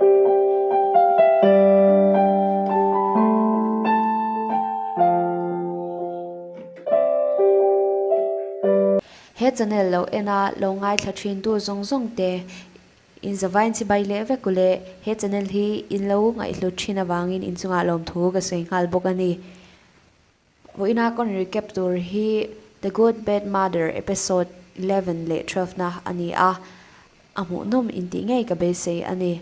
He channel lo en a lo ngaithla thin tu zawng zawng te in zavain chibai leh vek u le he channel hi in lo ngaihhlut thin avangin inchungah lawmthu ka sawi nghal bawk a ni. Vawiina kawn recap tur hi The Good Bad Mother episode 11 leh 12 na a ni a, a hmuhnawm intih ngei ka beisei a ni.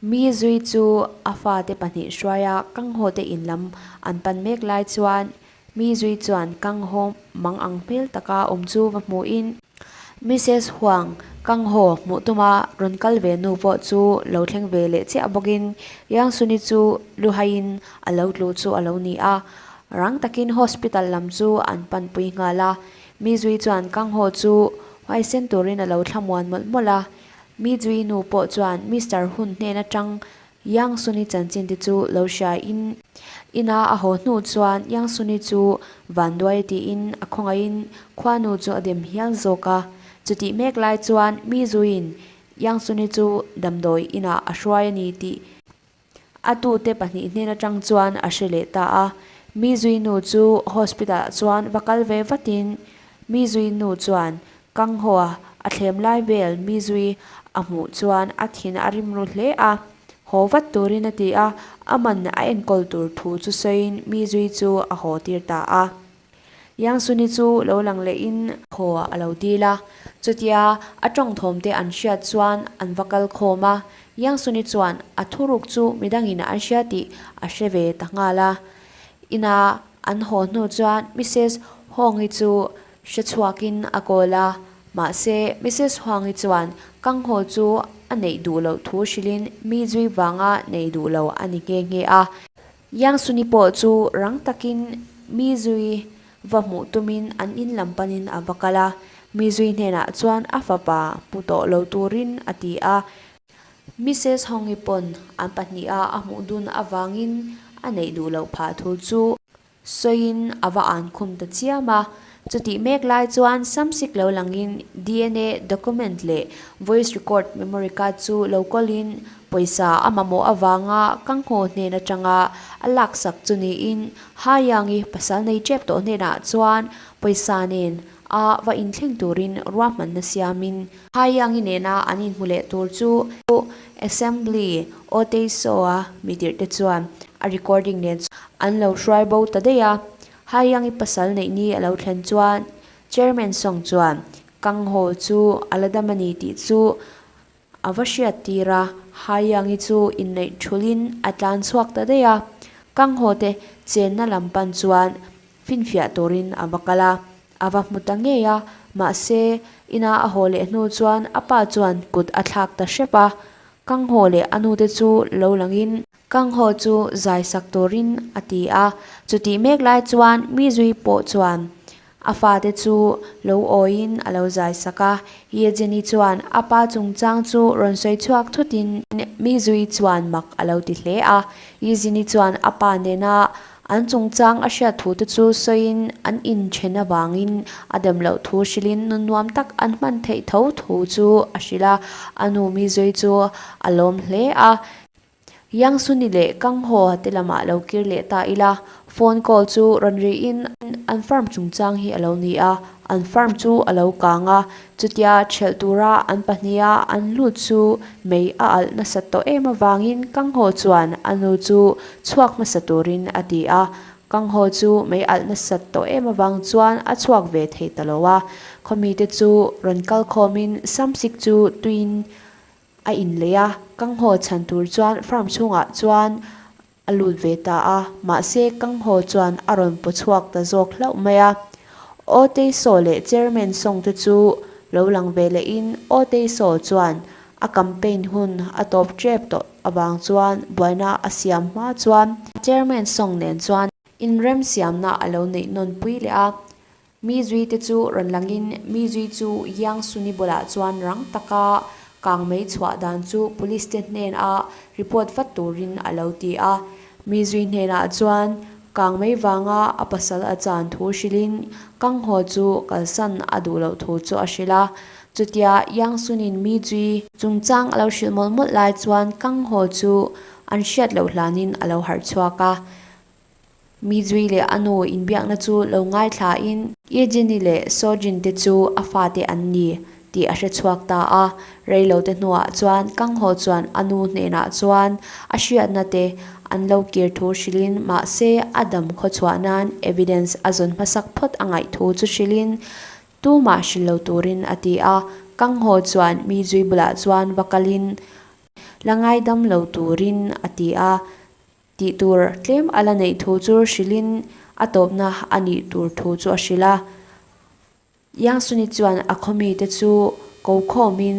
Mi zui chu a fate pahnih hruaia Kanghaw te in lam an pan mek lai chuan mi zui chuan Kanghaw mang ang hmel taka awm chu va hmuhin, Mises Huang Kanghaw hmuh tuma rawn kal ve nu pawh chu lo thleng ve leh chiah bawkin Yang Suni chu luhaiin a lo tlu chu a lo ni a. Rang takin hospital lam chu an panpui nghal a. Mi Zui chuan Kanghaw chu huaisen turin a lo thlamuan mawlh mawlh a. Mi Zui nu pawh chuan Mister Hun hnen atang Yang Suni chanchin te chu lo hria in ina a haw hnu chuan Yang Suni chu vanduai tiin a khawngaihin khuanu chu a dem hial zawk a. Chutih mek lai chuan mi zuiin Yang Suni chu damdawi inah a hruai a ni tih a tute pahnih hnen atang chuan a hre leh ta a. Mi zui nu chu hospital ah chuan va kal ve vatin mi zui nu chuan Kanghaw a thlem lai vel mi zui a hmuh chuan a thin a rim ru hle a, haw vat turin a ti a, a man a enkawl tur thu chu sawiin mi zui chu a haw tir ta a. Yangsuni chu lo lang lehin haw a lo dil a, chutia a tawngthawm te an hriat chuan an va kal khawm a, Yangsuni chuan a thuruk chu midangin an hria tih a hre ve ta nghal a. Ina an haw hnu chuan Mises Hawngi chu Hre chhuakin a kawl a, mahse Misis Huangi chuan Kanghaw chu a neih duh loh thu hrilhin mi zui vanga nei duh lo a ni nghe nghe a. Yang Suni pawh chu rang takin mi zui va hmuh tumin an in lam panin a va kal a, mi zui hnenah chuan a fapa hmu tawh lo turin a ti a. Misis Hongi pawn an pahniha a hmuh dun avangin a neih duh loh phah thu chu Sawiin a va an khum ta chiam a, chutih mek lai chuan Samsik lo langin dna document leh voice record memory card chu lo kawlin pawisa a mamawh avanga Kanghaw hnen atanga a laksak chu niin Haiyangi pasal nei tep tawh hnenah chuan pawisa nen a va inthleng turin ruahmanna siamin Haiyangi nena an inhmu leh tur chu Assembly Oteiso-a mitirhte chuan a recording nen an lo hruai bo ta daih a. Haiyangi pasal neih ni a lo thlen chuan Chairman Song chuan Kang Ho chu a la dam a ni tih chu a va hriat tir a, Haiyangi chu inneih thulhin a tlan chhuak ta daih a. Kang Ho te chenna lam pan chuan Finfiah turin a va kal a, a va hmu ta ngei a, mahse, ina a haw leh hnu chuan a pa chuan kut a thlak ta hrep a, Kanghaw leh a nute chu lo langin Kanghaw chu zai sak turin a ti a, chutih mek lai chuan mi zui pawh chuan a fate chu lo awiin a lo zai sak a, Yejeni chuan a pa chungchang chu rawn sawi chhuak thutin mi zui chuan mak a lo ti hle a, Yejeni chuan a pa nena An chungchang a hriat thu te chu sawiin an inthen avangin a dem loh thu hrilhin nu nuam tak an hman theih tho thu chu a hrilh a, a nu mi zui chu a lawm hle a. Yang Suni leh Kang Ho te lamah lo kir leh ta ila, phone call chu rawn rihin an farm chungchang hi a lo ni a, an farm chu a lo kang a, Chutia ṭhelh tura an pahniha an lut chu mei a alh nasat tawh em avangin Kanghaw chuan a nu chu chhuak hmasa turin a ti a. Kanghaw chu mei alh nasat tawh em avang chuan a chhuak ve thei ta lo a. Khawmite chu rawn kal khawmin Samsik chu tuiin a inlei a, Kanghaw chhan tur chuan farm chhungah chuan A lut ve ta a, mahse Kanghaw chuan a rawn paw chhuak ta zawk hlauh mai a. Aw Teisaw leh Chairman Song te chu lo lang ve lehin Aw Teisaw chuan a campaign hun a tawp tep tawh avang chuan buaina a siam hma chuan Chairman Song nen chuan inremsiamna a lo neih nawn pui leh a. Mi zui te chu rawn langin mi zui chu Yang Suni bulah chuan rang taka kang mei chhuah dan chu police te hnen a report vat turin a lo ti a. Mi zui hnenah chuan kang mei vanga a pasal a chan thu hrilhin Kang Ho chu kalsan a duh loh thu chu a hrilh a. Chutia Yang Sunin mi zui chungchang a lo hrilh mawlh mawlh lai chuan Kang Ho chu an hriat loh hlanin a lo harh chhuak a. Mi zui leh a nu inbiakna chu lo ngaithlain Ye Jin-i leh Seo Jin te chu a fate an ni tih a hre chhuak ta a. Reilote hnuah chuan Kang Ho chuan a nu hnenah chuan a hriatna te an lo kir thu hrilhin mahse a dam khawchhuah nan evidence a zawn hmasak phawt a ngaih thu chu hrilhin tumah hrilh lo turin a ti a. Kang Ho chuan mi zui bulah chuan va kalin la ngaidam lo turin a ti a. Tih tur tlem a la neih thu chu hrilhin a tawpna a nih tur thu chu a hrilh a. Yang Suni chuan a khawmite chu ko khawmin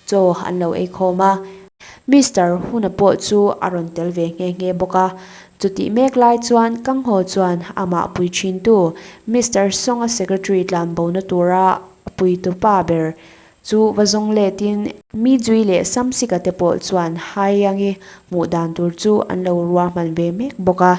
chaw an lo ei khawm a. Mister Huna pawh chu a rawn tel ve nghe nghe bawk a. Chutih mek lai chuan Kang Ho chuan amah pui thintu Mister Song-a secretary tlanbona tura a puitupa ber chu va zawng letin Mi Jui leh Samsika te pawh chuan Hai Yang-i hmuh dan tur chu an lo ruahman ve mek bawk a.